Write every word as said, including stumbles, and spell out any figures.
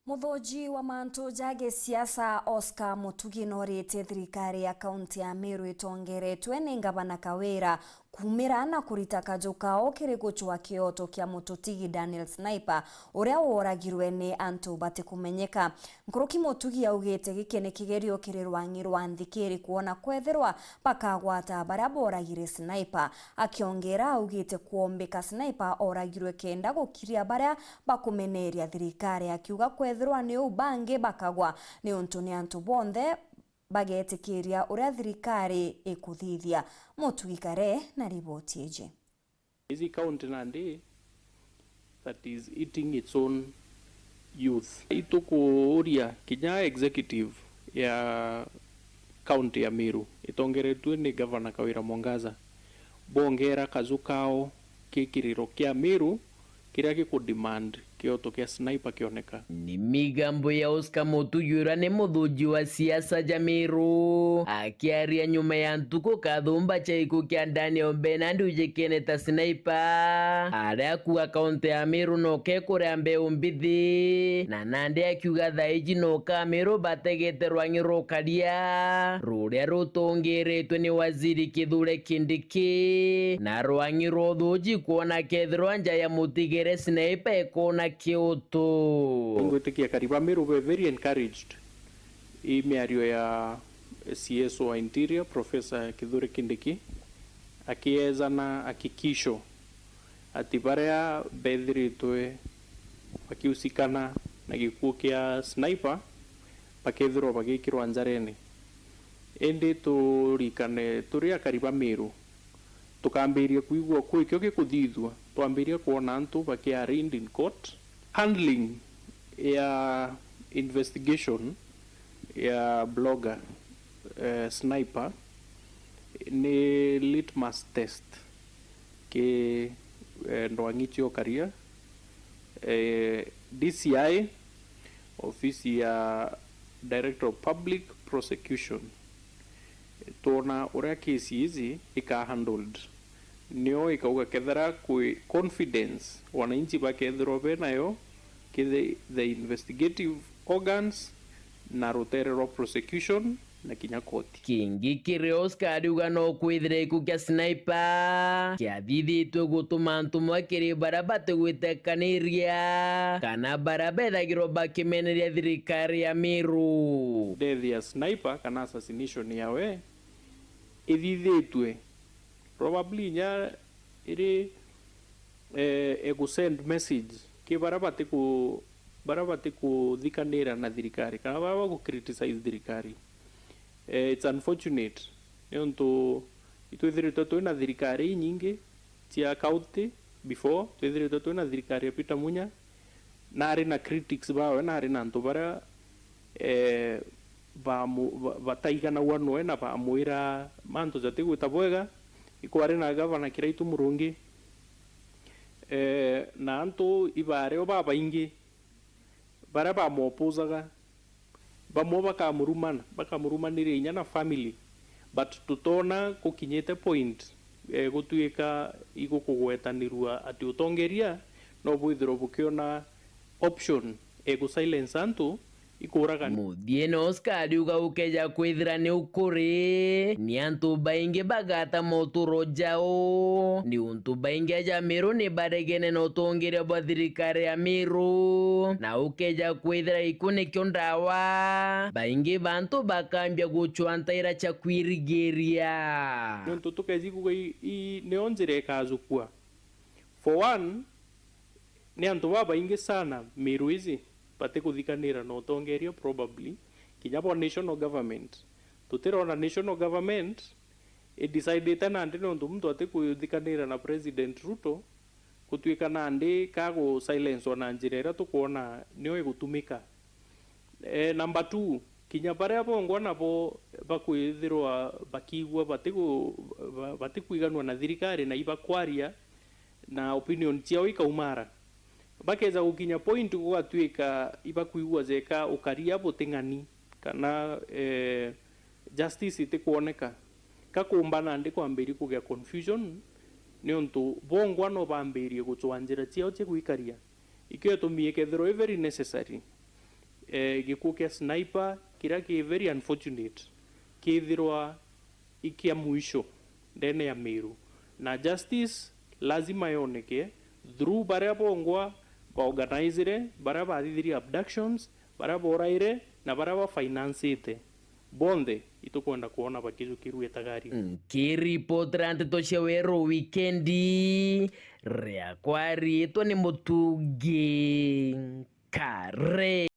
Muthuji wa mantu ja gisiasa Oscar Mutugi norite thirikari ya kaunti ya Meru itongeretwe ni ngavana Kawira kumira na kurita kaju kao kiri gucwa kioto kia mututigi Daniel Sniper, uria woragirwe ni antu batikumenyeka. Nkuruki Mutugi augite giki ni kigerio kiri rwangi rwa nthikiri kwona kwethirwa bakagwata baria boragire Sniper. Akiongera augite kwombika Sniper oragirwe kenda gukiria baria bakumeneria thirikari, akiuga kwethirwa ni uu bangi bakagwa niuntu ni antu bonthe bagetikiria uria thirikari ikuthithia. Mutugi Kare na riboti iji. Busy county nandi that is eating its own youth. Itukuuria kinya executive ya county ya Meru itongeretue ni Governor Kawira Mwangaza bongera kaju kao ki kiriro kia Meru kiria gikudemand kioto kia Sniper kioneka. Ni migambo ya Oscar Mutugi uria ni muthuji wa siasa ja Meru akiaria nyuma ya ntuku kathumba cha iku kia Daniel Bernard ujikene ta Sniper, aria akuga kaunti ya Meru noke kuria mbeu mbithi, na nandi akiuga thaa iji noka Meru bategete rwangi rukaria ruria rutongeretwe ni waziri Kithure Kindiki, na rwang'i rwa uthuji kwona kethirwa nja ya mutigere Sniper ikona kiutu. Ngwitikia akari ba Meru be very encouraged i miario ya C S O wa Interior, Professor Kithure Kindiki, akiezana hakikisho ati baria bethiritwe bakiusikana na gikuu kia Sniper bakethirwa bagikirwa njarene. Indi turikane turi akari ba Meru, tukambiria kwigua kuu ikio gikuthithua, twambiria kwona antu baki arraigned in court. Handling ya investigation ya blogger, eh, Sniper ni litmus test ki, eh, ndwang'i cia ukaria. Eh, D C I, ofisi ya Director of Public Prosecution, twona uria case iji ika handled, nio ikauga kethira kwi confidence wananchi bakethirwa benayo ki the, the investigative organs na rutere rwa prosecution na kinya koti. Kingi kiri Oscar ariuga no kwithira iku kia Sniper kiathithitwe gutuma antu mwe kiri baria batigwitekaniria kana baria bethagirwa bakimeneria thirikari ya Meru. Death ya Sniper kana assassination yawe ithithitwe, probably inya iri, eh, e gu send message ki baria batiku-, baria batikuthikanira na thirikari kana baria bagu criticize thirikari. Eh, it's unfortunate niuntu itwithiritwe twina thirikari inyingi cia county before, twithiritwe twina thirikari ya Peter Munya, nari na critics bawe, nari na antu baria, eh, bamu-, ba-, bataiganagua noe na bamwira mantu jatigwita bwega. Ikwari na gavana Kiraitu Murungi, eh, na antu ibario babaingi baria bamoposaga. Bamwe bakamurumana, bakamurumaniria inya na family, but tutona gukinyite point, eh, gutuika igukugwetanirua ati utongeria no bwithirwe bukiona option e gu silence antu ikuragana. Muthiene Oscar ariuga ukeja kwithira ni ukuri, ni antu baingi bagata moturo jao, niuntu baingi aja Meru ni baregene na utongeria bwa thirikari ya Meru, na ukeja kwithira iku nikio ndawa, baingi bantu bakambia gucwa ntaira cia kwirigiria. Niuntu tukeji kuga i, i, nio njira ikajukua. For one, ni antu babaingi sana Meru iji batikuthikanira na utongeria probably, kinya bo national government. Tutirona national government idecidite nandi niuntu muntu atikuthikanira na President Ruto, gutuika nandi ka gu silencwa na njira iria tukwona nio igutumika. Eh, number two, kinya baria bongwa nabo bakwithirwa bakiigua batigu-, ba-, batikwiganua na thirikari na ibakwaria na opinion ciao ikaumara. Bakeja gukinya point gugatuika ibakwigua jeka ukaria buting'ani kana, eh, justice itikwoneka. Kakumba nandi kwambirie kugia confusion niuntu bongwa no bambirie gucwa njira ciao cia gwikaria. Ikio itumi ikethirwa i very necessary. Eh, gikuo kia Sniper kiria ki very unfortunate kithirwa i kia mwisho ndene ya Meru, na justice lazima yoneke through baria bongwa baorganizire, baria bathithirie abductions, baria boraire na baria bafinancite. Bonthe itukwenda kwona bakijukirua itagari. Nkiripotera nteto cia Weru Wikendi, riakwa riitwa ni Mutungi Nkare.